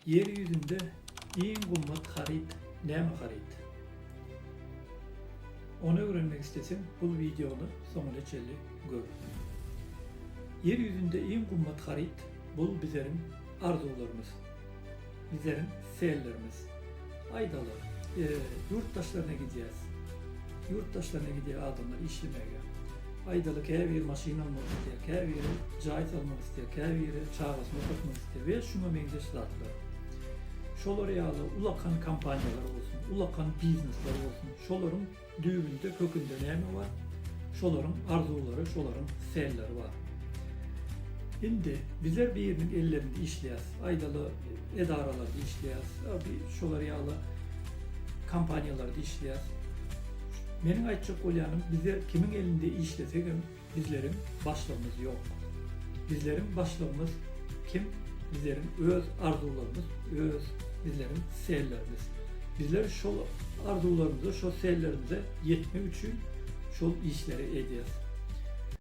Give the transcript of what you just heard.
Ýer ýüzünde iň gymmat haryt näme haryt? Ony öwrenmek isleseň bul wideony soňuna çenli gör. Ýer ýüzünde iň gymmat haryt bul bizeriň arzuwlarymyz. Bizeriň sellerimiz. Aýdaly, ýurt daşlaryna gidýäs. Ýurt daşlaryna gidýär adamlar işlemäge. Aýdaly, käbiri maşyn almak isleýär, käbiri jaý salmak isleýär, käbiri çagasyny okatmak isleýär we şuňa meňzeş zatlar. Şolar ýaly ulakan kompaniýalar bolsun, ulakan biznesler bolsun, şolaryň Düýbünde, kökünde näme bar? Şolaryň arzuwlary, şolaryň selleri bar. Indi bizler biriniň ellerinde işleýäs. Aýdaly, edaralarda işleýäs, şolar ýaly kompaniýalarda işleýäs. Meniň aýtjak bolýanym, bizler kimiň elinde işlesegem, Bizleriň başlygymyz ýok. Bizleriň başlygymyz kim? Bizleriň öz arzuwlarymyz, öz bizleriň sellerimiz. Bizler şol arzuwlarymyza, şol sellerimize ýetmek üçin şol işleri edýäs.